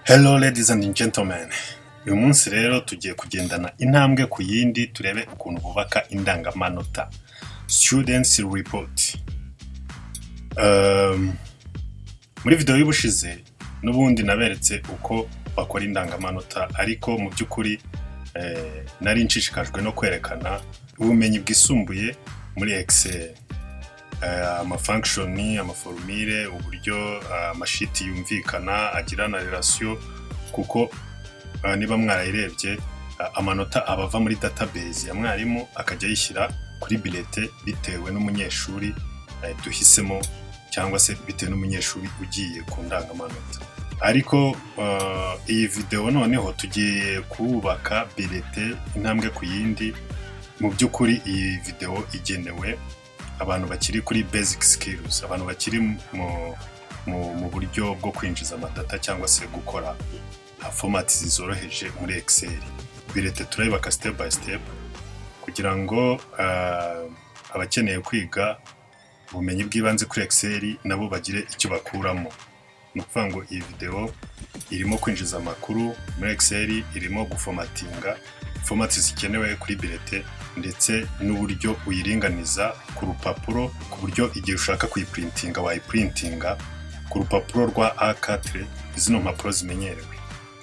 Hello ladies and gentlemen. Uyu munsi rero tugiye kugendana intambwe ku yindi, turebe ukuntu bubaka indangamanota, students report. Muri video y'ubushize n'ubundi naberetse uko bakora indangamanota, ariko mu by'ukuri nari nshishikajwe no kwerekana ubumenyi bwisumbuye muri Excel. Amafunction, amaformule, uburyo amasheet yumvikana agirana relation, kuko niba mwarayirebye, amanota aba ava muri database ya mwarimu akajya ayishyira kuri bulletin bitewe n'umunyeshuri duhisemo, cyangwa se bitewe n'umunyeshuri ugiye ku ndangamanota. Ariko iyi video noneho tugiye kubaka bulletin intambwe ku yindi. Mu by'ukuri iyi video igenewe abantu bakiri kuri basic skills, abantu bakiri mu buryo bwo kwinjiza amadata cyangwa se gukora format zoroheje muri Excel. Bulletin turayubaka step by step kugira ngo abakeneye kwiga ubumenyi bw'ibanze kuri Excel nabo bagire icyo bakuramo. Ni ukuvuga ngo iyi video irimo kwinjiza amakuru muri Excel, irimo guformatinga format zikenewe kuri bulletin, ndetse n'uburyo uyiringaniza ku rupapuro, ku buryo igihe ushaka kuyiprintinga wayiprintinga ku rupapuro rwa A4, zino mpapuro zimenyerewe.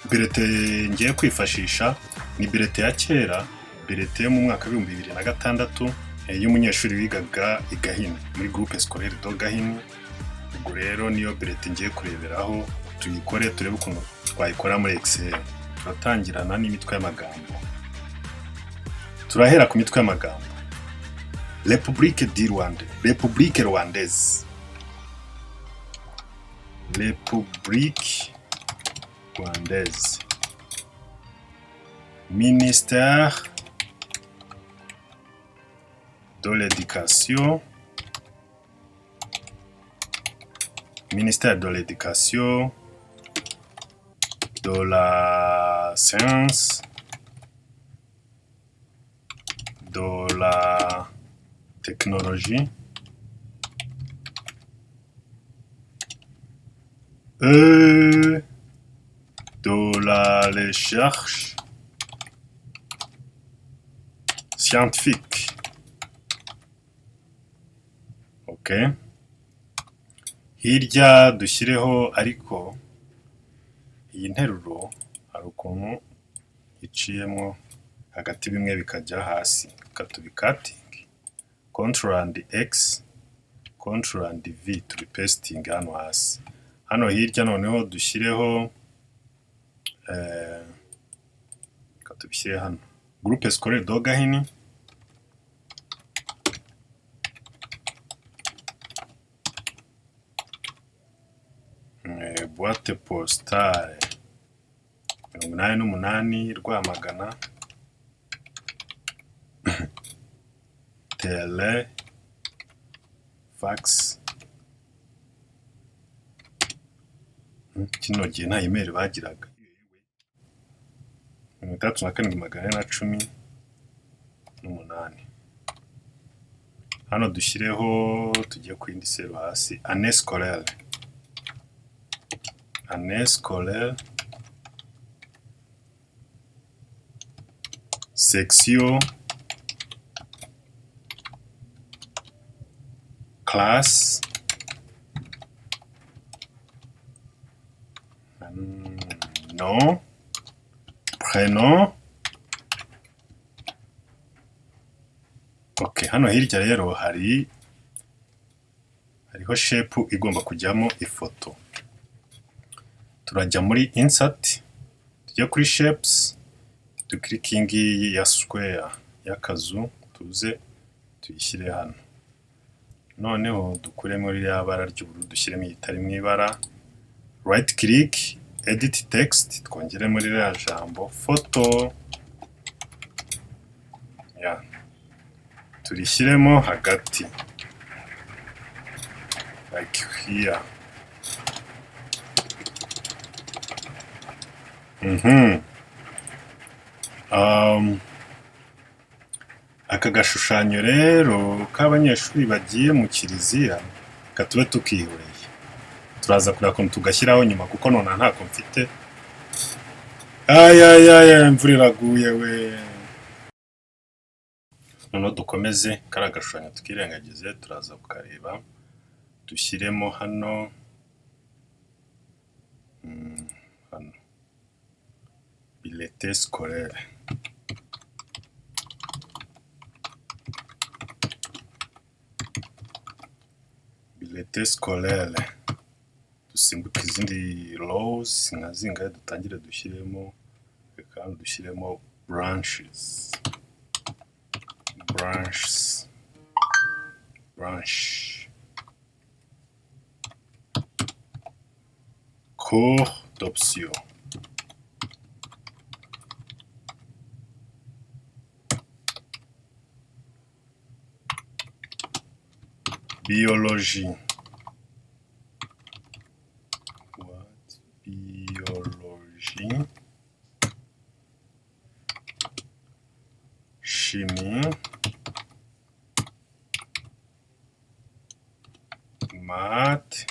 Bulletin ngiye kwifashisha ni bulletin ya kera, bulletin yo mu mwaka w'2006, y'umunyeshuri wigaga i Gahini muri Groupe Scolaire de Gahini. Ubwo rero niyo bulletin ngiye kureberaho, tuyikore turebe ukuntu twayikora muri Excel. Turatangirana n'imitwe y'amagambo. Turahera ku mitwe y'amagambo. République du Rwanda, République Rwandaise, République Rwandaise, Ministère de l'Éducation, Ministère de l'Éducation, de la Science, de la Technologie et de la Recherche scientifique. Okay. Hirya dushyireho, ariko iyi nteruro hari ukuntu iciyemo hagati, bimwe bikajya hasi. Reka tubikatinge, Control and X, Control and V, tubipastinge hano hasi. Hano hirya noneho dushyireho, reka tubishyire hano, Groupe Scolaire de Gahini, boîte postale 88, Rwamagana, tele, fax. Kino gihe nta email bagiraga. 67 418. Hano dushyireho, tujye ku yindi cell hasi, année scolaire, année scolaire, section, classe, nom, prénom. Okay, hano hirya rero hariho shape igomba kujyamo ifoto. Turajya muri Insert, tujye kuri Shapes, duclicke iyi ngiyi ya square, y'akazu, tuze tuyishyire hano. Noneho dukuremo ririya bara ry'ubururu, dushyiremo itari mu ibara. Right click, edit text, twongeremo ririya jambo photo, ya turishyiremo hagati, like here. Aka gashushanyo rero k'abanyeshuri bagiye mu kiliziya katube tukihoreye, turaza kureba ukuntu tugashyiraho nyuma, kuko nonaha ntako mfite. Ayayaya, imvura iraguye we. Noneho dukomeze kariya gashushanyo tukirengagize, turaza kukareba, dushyiremo hano hano bulletin scolaire. Bulletin scolaire, dusimbuke izindi rows nka zingahe, dutangire dushyiremo, reka hano dushyiremo branches, branches, branch, cours d'option, biologie, what, biologie, chimie, math,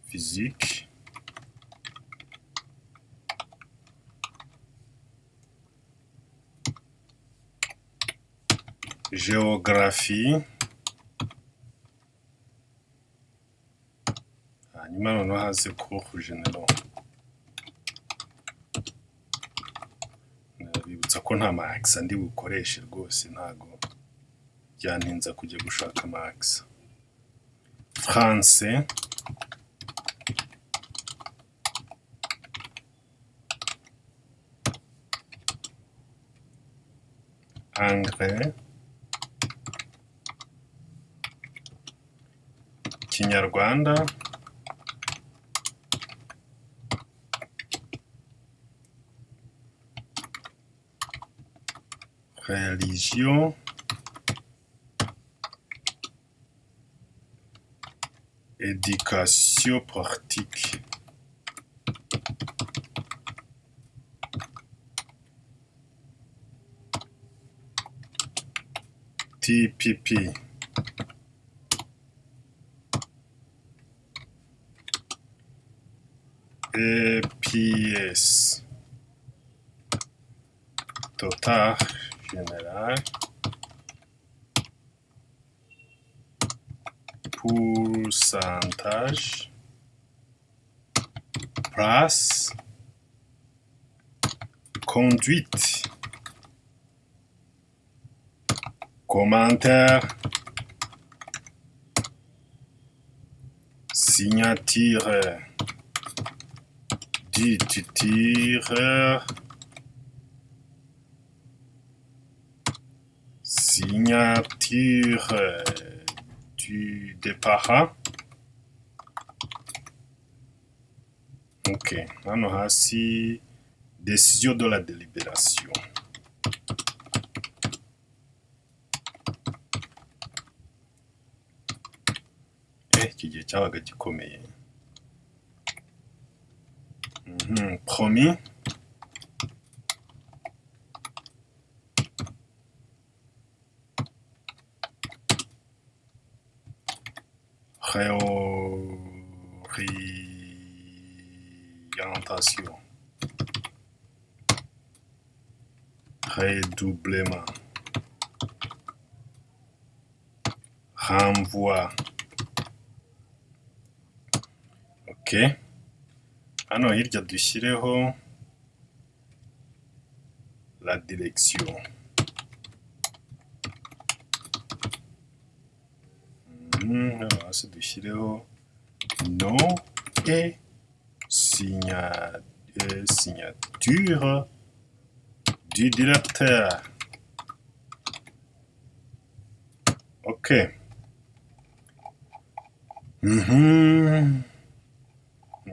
physique, géographie, hanyuma noneho haze cours généraux. Nabibutsa ko nta ma accent ndi bukoreshe rwose, ntago byantinza kujya gushaka ama accent. Français, anglais, Kinyarwanda, religion, éducation pratique. TPP, EPS, Total Général, pourcentage, place, conduite, commentaire, signature du tuteur, signature du des parents. Ok, hano hasi décision de la délibération. Iki gihe cyabaga gikomeye. Promis. Réorientation. Redoublement. Renvoi. Ok. Hano hirya dushyireho la direction. Hano hasi dushyireho nom et signature du directeur. Ok.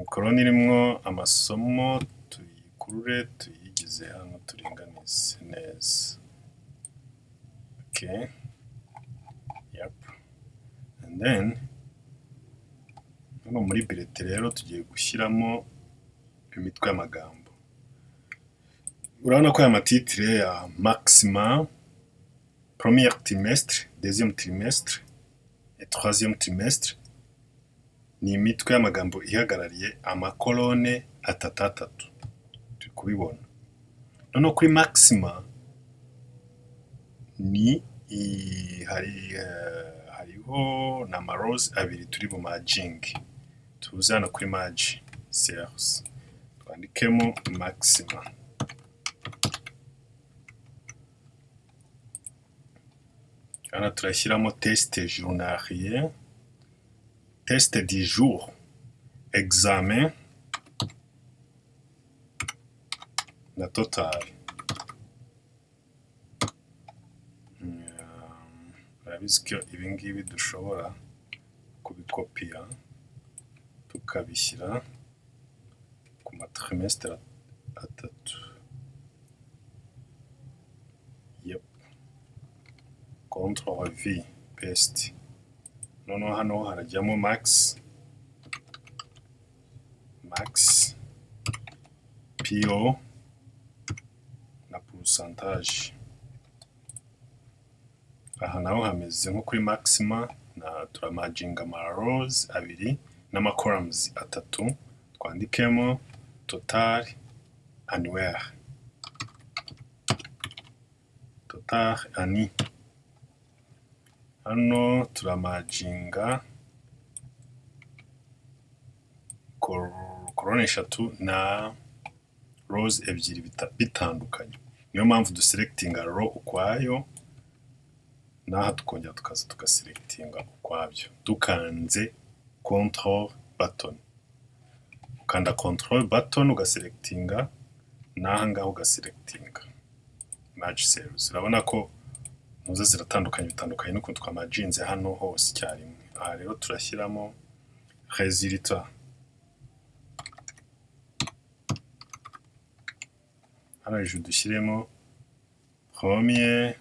Colonne irimwo amasomo tuyikurure tuyigize hano turinganize neza. Okay. Yep. And then hano muri bulletin rero tugiye gushyiramo imitwe y'amagambo. Urabona ko aya ma titre ya maxima, premier trimestre, deuxième trimestre et troisième trimestre. Ni imitwe y'amagambo ihagarariye amacolonne atatu atatu, turi kubibona. Noneho kuri maxima ni hari hariho ni amarows abiri turi bumerginge. Tuze hano kuri merge cells, twandikemo maxima. Hano turashyiramo test journalier, test du jour, examen na total. Urabizi ko ibi ngibi dushobora kubikopiya tukabishyira ku matrimestre atatu. Yep. Control V, paste. Noneho hano harajyamo max, max, PO na pourcentage. Aha naho hameze nko kuri maxima, na turamerginga ama rows abiri n'ama columns atatu, twandikemo total annuel, total anni. Hano turamerginga colonne eshatu na rows ebyiri bitandukanye. Niyo mpamvu duselectinga row ukwayo, n'aha tukongera tukaza tugaselectinga ukwabyo dukanze control button. Ukanda control button ugaselectinga, n'aha ngaha ugaselectinga merge cells. Urabona ko muze ziratandukanye, bitandukanye n'ukuntu twamerginze hano hose icyarimwe. Aha rero turashyiramo résultat. Hano hejuru dushyiremo premier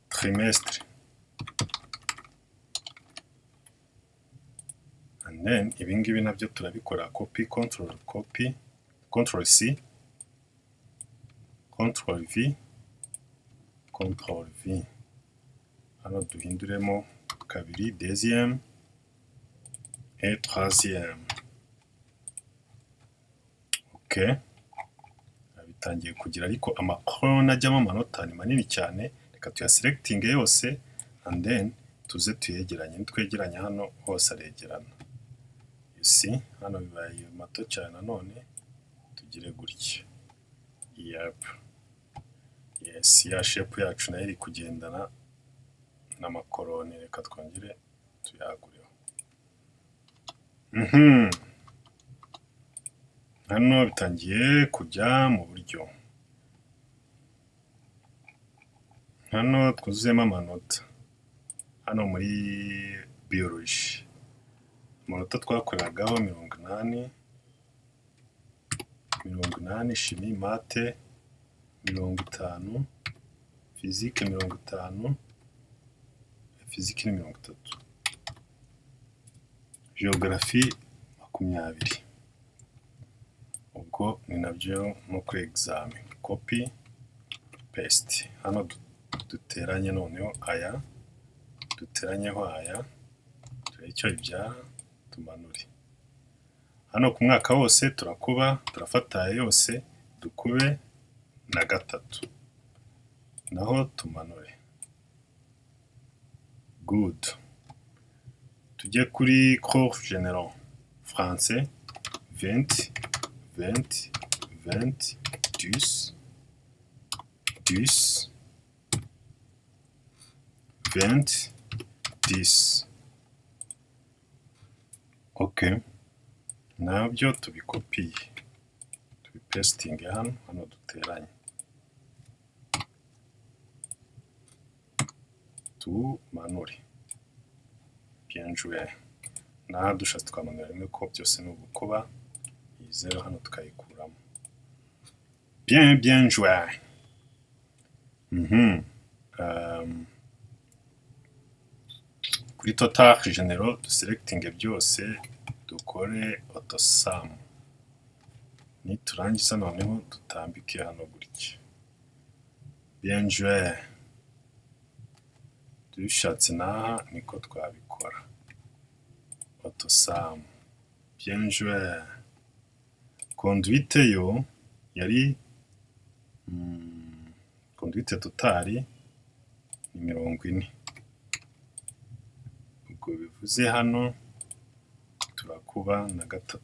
trimestre. And then ibi ngibi nabyo turabikora copy, control copy, control C, control V, control V. Hano duhinduremo kabiri, deuxième et troisième. Ok, bitangiye kugira, ariko amacolonne ajyamo amanota ni manini cyane. Reka tuyaselectinge yose and then tuze tuyegeranye. Nitwegeranya hano hose aregerana. You see, hano bibaye mato cyane, nanone tugire gutya. Yep. Yes, ya shape yacu nayo iri kugendana n'amacolonne. Reka twongere tuyagureho. Hano bitangiye kujya mu buryo. Hano twuzuzemo amanota. Hano muri biology amanota twakoreragaho 80, 80, chimie, math 50, physique 50, physique ni 30, geography 20. Ubwo ni nabyo no kuri examen. Copy, paste. Hano duteranye noneho aya, duteranyeho aya, turebe icyo bibyara, tumanure. Hano ku mwaka wose turakuba, turafata aya yose dukube na gatatu, naho tumanure. Good. Tujye kuri cours généraux. Français 20, 20, 20, 10, 10, 20, 10. Ok, nabyo tubikopiye, tubipastinge hano, hano duteranye, tumanure. Bien joué. N'aha dushatse twamanura rimwe, ko byose ni ugukuba, iyi zero hano tukayikuramo. Bien, bien joué. Kuri total généraux duselectinge byose, dukore autosum. Niturangiza noneho dutambike hano gutya. Bien joué. Dushatse n'aha niko twabikora. AutoSum. Bien joué. Conduite yo yari conduite totale ni 40. Ubwo bivuze hano turakuba na 3,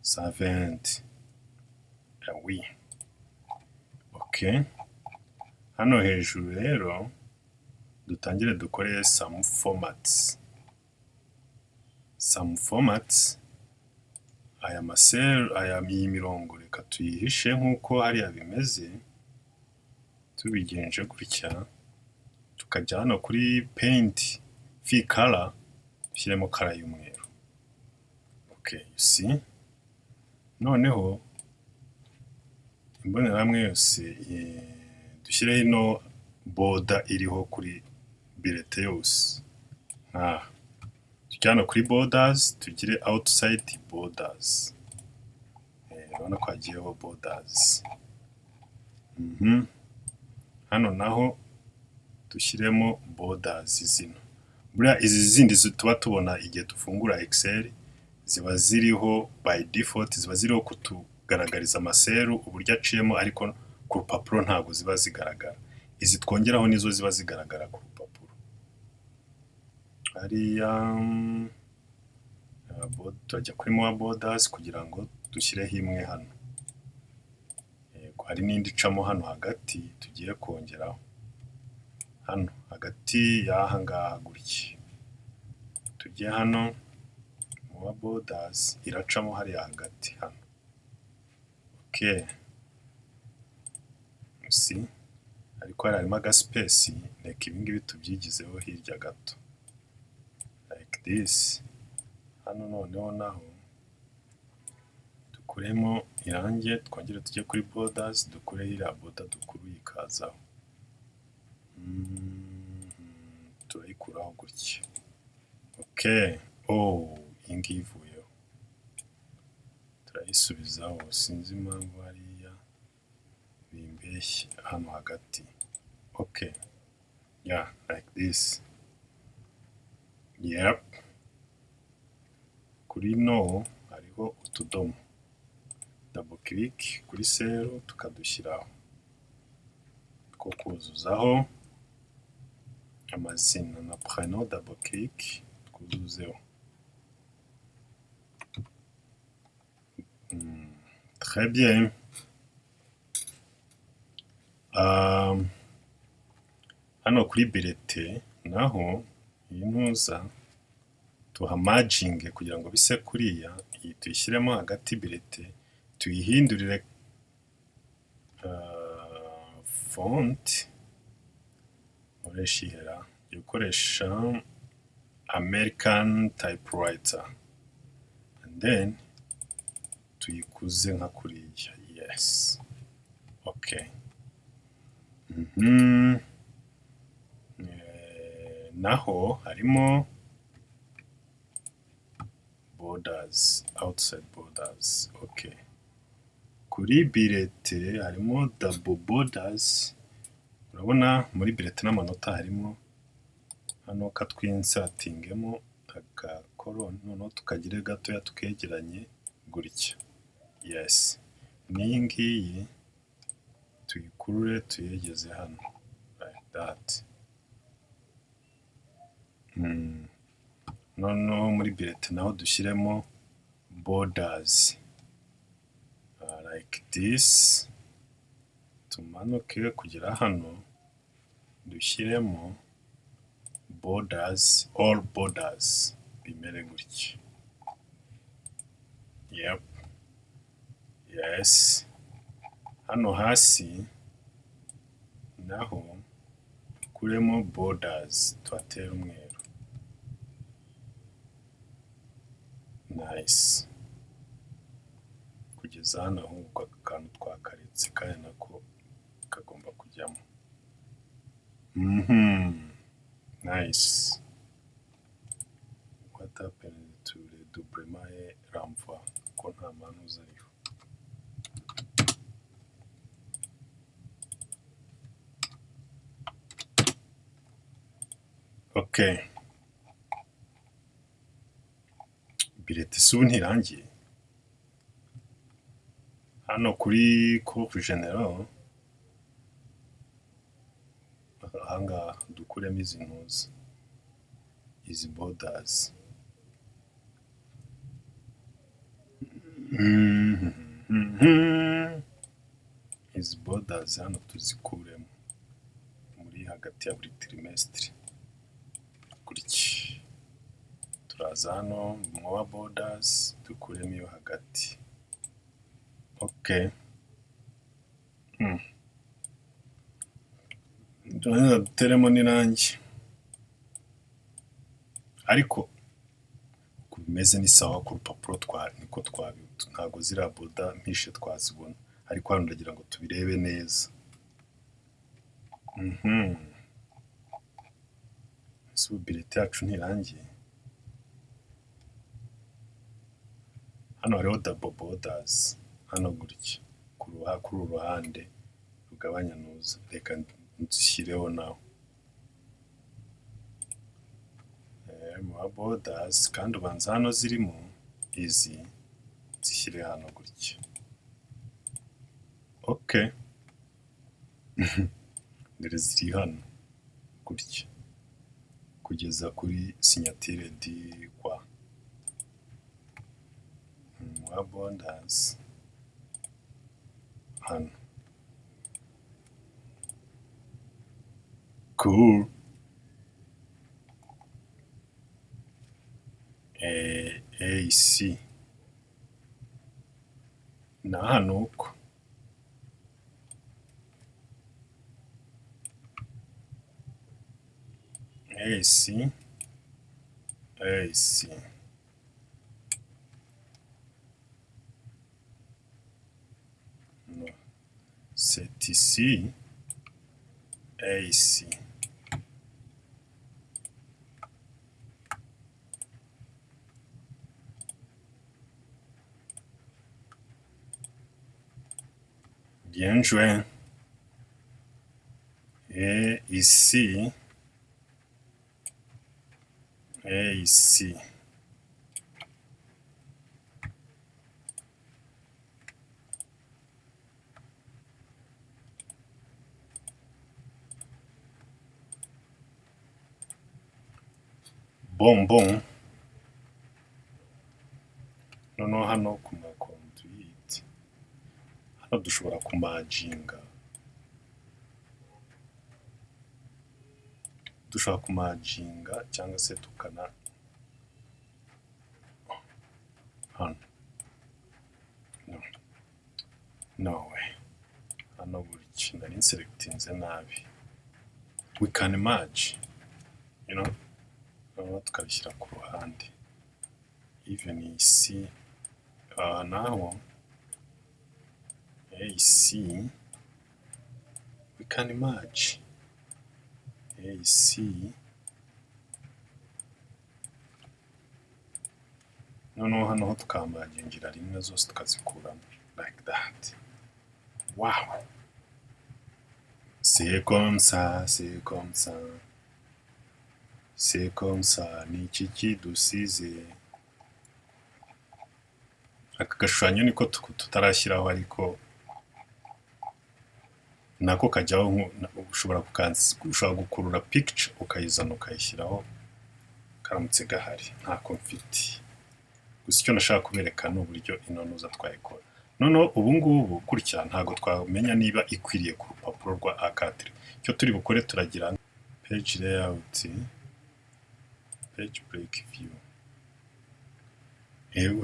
120. Oui. Okay. Hano hejuru rero dutangire dukore some formats. Some formats, aya ma cells, aya iyi mirongo reka tuyihishe nk'uko hariya bimeze, tubigenje gutya, tukajya hano kuri paint fill color, dushyiremo color y'umweru. Okay, you see? Noneho imbonerahamwe yose dushyireho ino border iriho kuri bulletin yose nk'aha. Tujye hano kuri borders, tugire outside borders. Urabona ko hagiyeho borders. Hano naho dushyiremo borders zino. Buriya izi zindi tuba tubona igihe dufungura Excel ziba ziriho by default, ziba ziriho kutugaragariza ama cells uburyo aciyemo, ariko ku rupapuro ntabwo ziba zigaragara. Izi twongeraho nizo ziba zigaragara ku rupapuro. Hariya turajya kuri more borders kugira ngo dushyireho imwe hano. Yego, hari n'indi icamo hano hagati tugiye kongeraho. Hano hagati y'aha ngaha gutya. Tujye hano more borders, iracamo hariya hagati hano. Okay. You see? Ariko hariya harimo aga space, reka ibi ngibi tubyigizeho hirya gato. Like this. Hano noneho naho dukuremo irangi, twongere tujye kuri borders, dukureho iriya border dukuruye ikazaho. Turayikuraho gutya. Okay. Oh, iyi ngiyi ivuyeho. Turayisubizaho, sinzi impamvu hariya bimbeshye hano hagati. Okay. Yeah, like this. Yep. Kuri no hariho utudomo. Double click kuri cell tukadushyiraho. Two kuzuzaho amazina na prénom, double click twuzuzeho. Très bien. Hano kuri bulletin naho iyi ntuza tuhamerginge kugira ngo bise kuriya, iyi tuyishyiremo hagati, bulletin tuyihindurire font, nkoresha ihera gukoresha American Typewriter, and then tuyikuze nka kuriya. Yes, okay. Naho harimo borders, outside borders. Okay, kuri bulletin harimo double borders. Urabona muri bulletin n'amanota harimo hano ka twinsertingemo agakoroni, noneho tukagire gatoya tukegeranye gutya. Yes, n'iyi ngiyi tuyikurure tuyegeze hano like that. Noneho muri bulletin naho dushyiremo borders like this, tumanuke kugera hano dushyiremo borders, all borders, bimere gutya. Yep, yes. Hano hasi naho dukuremo borders, tuhatere umweru. Nice. Kugeza hano ahubwo aka kantu twakaretse kandi nako kagomba kujyamo. Nice. What happened to redoublement et renvoi ko nta manuza ariho? Okay. Bulletin si ubu ntirangiye? Hano kuri cours général, ahangaha dukuremo izi ntuza, izi borders. Izi borders hano tuzikuremo muri hagati ya buri trimestre gutya. Turaza hano more borders, dukuremo iyo hagati. Okay. Turangiza duteremo n'irangi, ariko uko bimeze ni sawa ku rupapuro twa niko twabi, ntabwo ziriya border mpishe twazibona, ariko hano ndagira ngo tubirebe neza. Ese ubu bulletin yacu ntirangiye? Hano hariho double borders, hano gutya kuri uru ruhande rugabanya ntuza, reka nzishyireho naho. More borders, kandi ubanza hano zirimo izi, nzishyire hano gutya. Okay. Dore ziri hano gutya kugeza kuri signature di kwa. More borders hano. Cool. AC na hano uko. AC, AC. No. C'est ici, AC. Bien joué. Et ici, et ici. Bon bon. Noneho hano ku ma conduite, hano dushobora kumerginga, dushobora kumerginga cyangwa se tukana hano, no, no way, hano gutya nari nselectinze nabi. We can merge, noneho tukabishyira ku ruhande. Even ici, aha naho, AC, we can merge AC, noneho hano ho tukamergingira rimwe zose tukazikuramo like that. Wow! C'est comme ça, c'est comme ça, c'est comme ça, ni iki kidusize? Aka gashushanyo niko tutarashyiraho, ariko nako kajyaho, ushobora gukurura picture ukayizana ukayishyiraho karamutse gahari, ntako mfite. Gusa icyo nashaka kubereka ni uburyo ino ntuza twayikora. Noneho ubu ngubu gutya ntabwo twamenya niba ikwiriye ku rupapuro rwa A4. Icyo turi bukore, turagira page layout, page break view.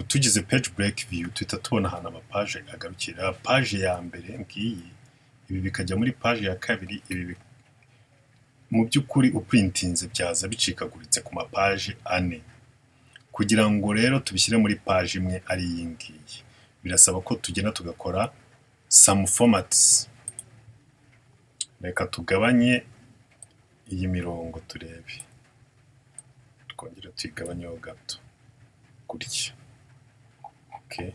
Tugize page break view, tuhita tubona ahantu amapaje agarukira. Page ya mbere ngiyi, ibi bikajya muri page ya kabiri, ibi mu by'ukuri uprintinze byaza bicikaguritse ku mapaje ane. Kugira ngo rero tubishyire muri page imwe ari iyi ngiyi, birasaba ko tugenda tugakora some formats. Reka tugabanye iyi mirongo turebe, twongere tuyigabanyeho gato gutya. Okay.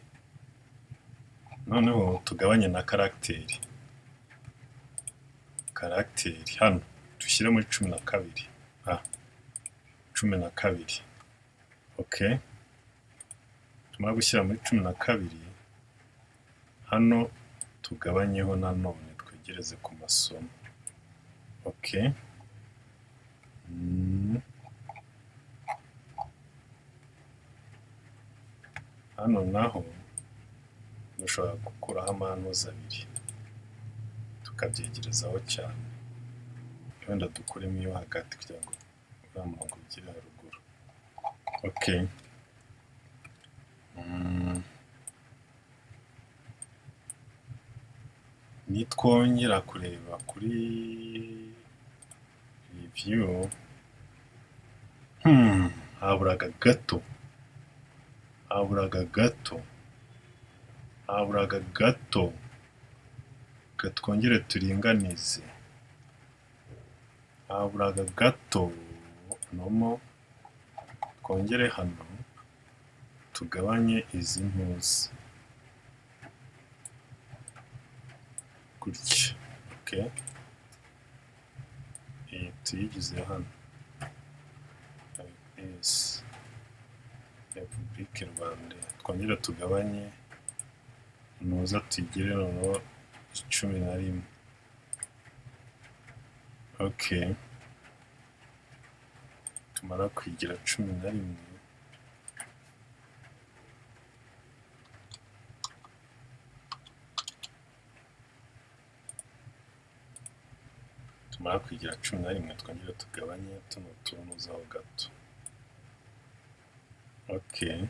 Noneho tugabanye na caractère hano dushyire muri 12, 12. Okay. Tumara gushyira muri 12, hano tugabanyeho nanone twegereze ku masomo. Okay. Hano naho dushobora gukuraho amantuza abiri tukabyegerezaho cyane, wenda dukuremo iyo hagati kugira ngo uriya murongo ugere haruguru. Okay. Nitwongera kureba kuri review, haburaga gato, haburaga gato, haburaga gato. Reka twongere turinganize, haburaga gato. Nomo twongere hano tugabanye izi ntuzi gutya. Okay, iyi tuyigize hano like this, Repubulike Rwanda. Twongere tugabanye ntuza tugire noneho 11. Okay, tumara kuyigira 11, tumara kuyigira 11, twongere tugabanye tuno tunuzaho gato. Okay.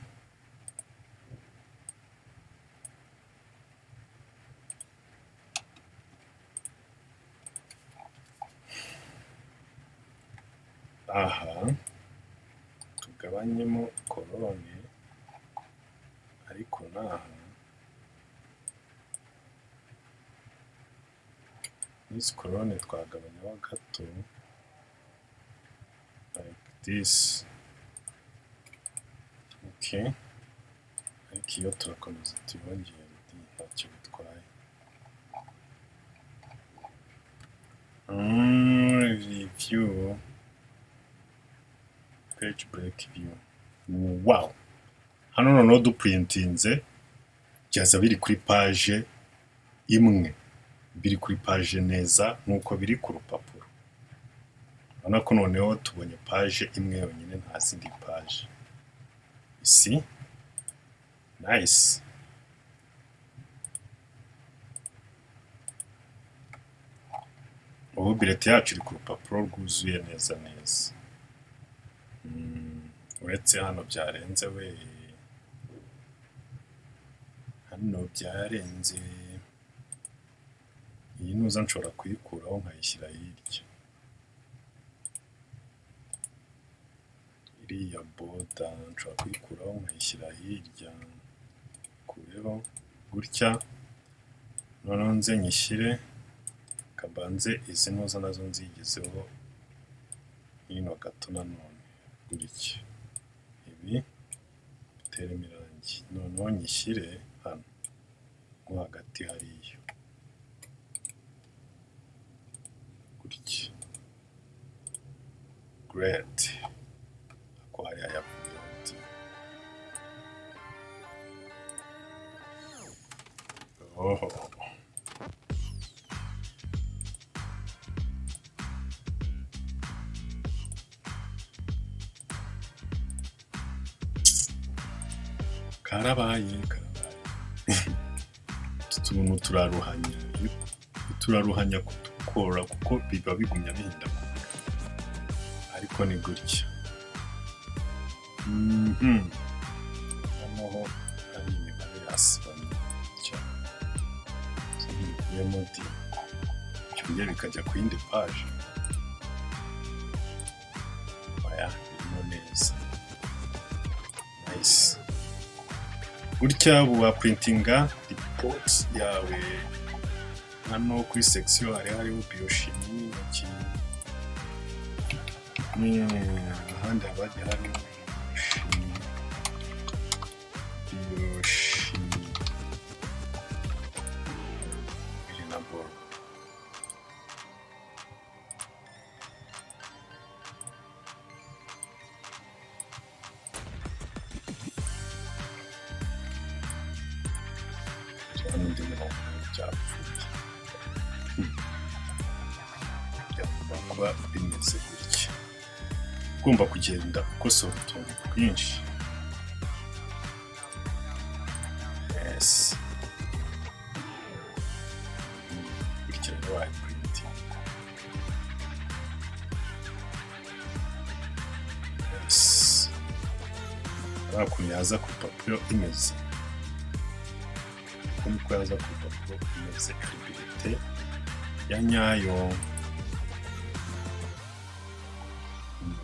Aha tugabanyemo colonne, ariko n'aha n'izi colonne twagabanyaho gato like this. Okay, ariko iyo turakomeza tuyongere, ntacyo bitwaye. Review, page break view. Wow, hano noneho duprintinze byaza biri kuri page imwe, biri kuri page neza nk'uko biri ku rupapuro. Urabona ko noneho tubonye page imwe yonyine, nta zindi page. See, nice. Ubu bulletin yacu iri ku rupapuro rwuzuye neza neza. Uretse hano byarenze we, hano byarenze. Iyi ntuza nshobora kuyikuraho nkayishyira hirya. Iriya border nshobora kuyikuraho nkayishyira hirya, kureho gutya, noneho nze nyishyire, kabanze izi ntuza nazo nzigezeho hino gato nanone gutya, ibi biteremo irangi, noneho nyishyire hano nko hagati hariya gutya. Great, ako hariya yavuyeho di. Oho. Karabaye, karabaye. Utu tuntu turaruhanya, turaruhanya kutukora kuko biba bigumya bihindagurika, ariko ni gutya. Hano ho hari imibare yasibamye cyane, ntibivuyemo di, byongera bikajya ku yindi page. Oya, birimo neza, nice. Gutya ubu waprintinga report yawe. Hano kuri section hari hariho biochimie n'intoki, ahandi haba hagiye hariho chimie, biochimie iri na boro. Undi murongo byapfuye. Byagomba kuba bimeze gutya. Ugomba kugenda ukosora utuntu twinshi. Yes, gutya rero wayiprintinga. Yes, urabona ukuntu yaza ku rupapuro imeze, uko niko yaza ku rupapuro imeze, ari bulletin ya nyayo.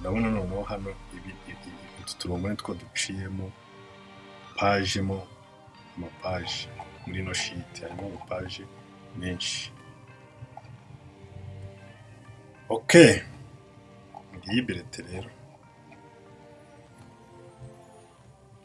Ndabona noneho hano utu turongo nitwo duciyemo page mo amapaje. Muri ino sheet harimo amapaje menshi. Ok, ngiyi bulletin rero.